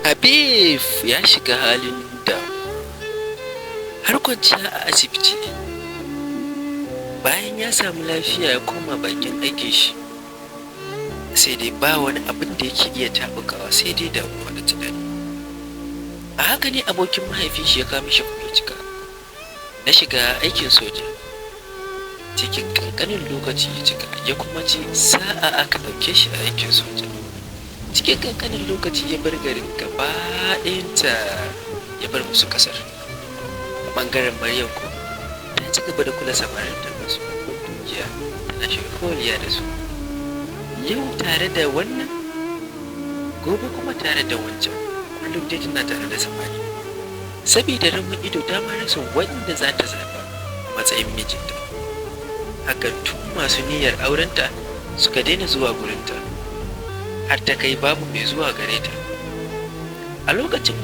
Habib ya shiga halin damuwa har kwanciya a asibiti. Bayan ya samu lafiya, ya koma bakin aikin shi, sai dai ba wani abin da yake iya taɓukawa sai dai damuwa da tunani. A haka ne abokin mahaifin shi ya kawo mishi cika na shiga aikin soja. Cikin ƙanƙanin lokaci ya cika, ya kuma ci sa'a aka ɗauke shi a aikin soja. Cikin ƙanƙanin lokaci ya bar garin gaba ɗayanta, ya bar musu ƙasar. A ɓangaren Maryam ko, ta ci gaba da kula samarin ta masu babban dukiya, tana sharholiya da su, yau tare da wannan, gobe kuma tare da wancan, kullum dai tana tare da samari. Sabida rawan ido, ta ma rasa wanda za ta zaɓa a matsayin mijinta. Hakan tun masu niyyar aurenta suka daina zuwa gurinta, har ta kai babu mai zuwa gare ta. A lokacin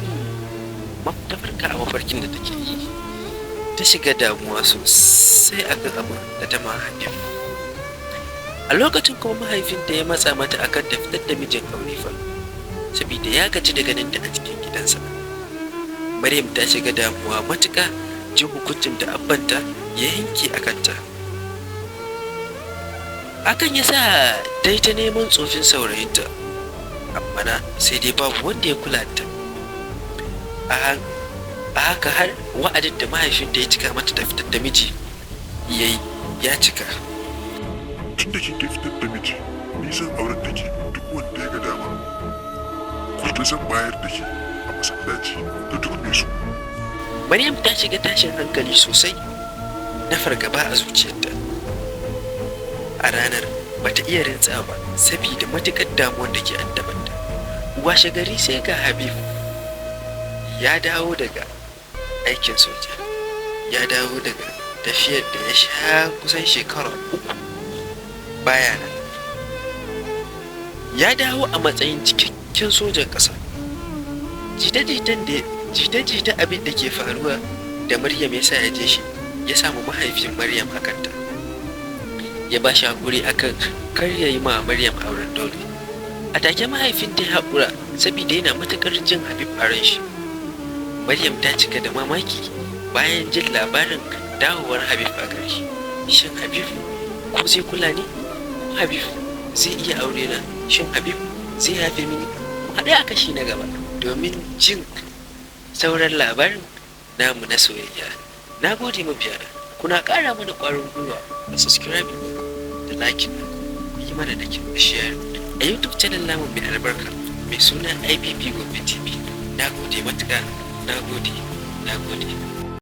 ta farka a mafarkin da take yi, ta shiga damuwa sosai akan abin da ta ma Habib. A lokacin kuma mahaifinta ya matsa mata akan ta fitar da mijin aure fa, saboda ya gaji da ganin ta a cikin gidansa. Maryam ta shiga damuwa matuƙa jin hukuncin da abbanta ya yanke a kanta. Hakan ya sa ta yi ta neman tsofin saurayinta, amma na sai dai babu wanda ya kula ta. A haka har wa'adin da mahaifinta ya cika mata ta fitar da miji ya yi ya cika. Tun da kin fitar da miji, ni zan aurar da ke duk wanda ya ga dama. Gobe zan bayar da ke a masallaci da duk mai so. Maryam ta shiga tashin hankali sosai na fargaba a zuciyarta. A ranar bata iya rintsa ba saboda matuƙar damuwar da ke addabanta. Washe gari sai ga Habib ya dawo daga aikin soja, ya dawo daga tafiyar da ya sha kusan shekara 3 baya nan. Ya dawo a matsayin cikakken sojan ƙasa. Jita-jita abin da ke faruwa da Maryam ya sa ya je shi ya samu mahaifin Maryam a kanta, ya ba shi haƙuri akan kar ya yi ma Maryam auren dole. A take mahaifinta ya haƙura saboda yana matuƙar jin Habib a ran shi. Maryam ta cika da mamaki bayan jin labarin dawowar Habib a gari. Shin Habib ko zai kula ni? Ko Habib zai iya aure na? Shin Habib zai yafe mini? Mu haɗu a kashi na gaba domin jin sauran labarin namu na soyayya. Na gode mabiyana, kuna ƙara mana ƙwarin gwiwa da subscribing da liking, ku yi mana da share a YouTube channel namu mai albarka mai suna IBB Gombe TV. Na gode matuƙa, na gode, na gode.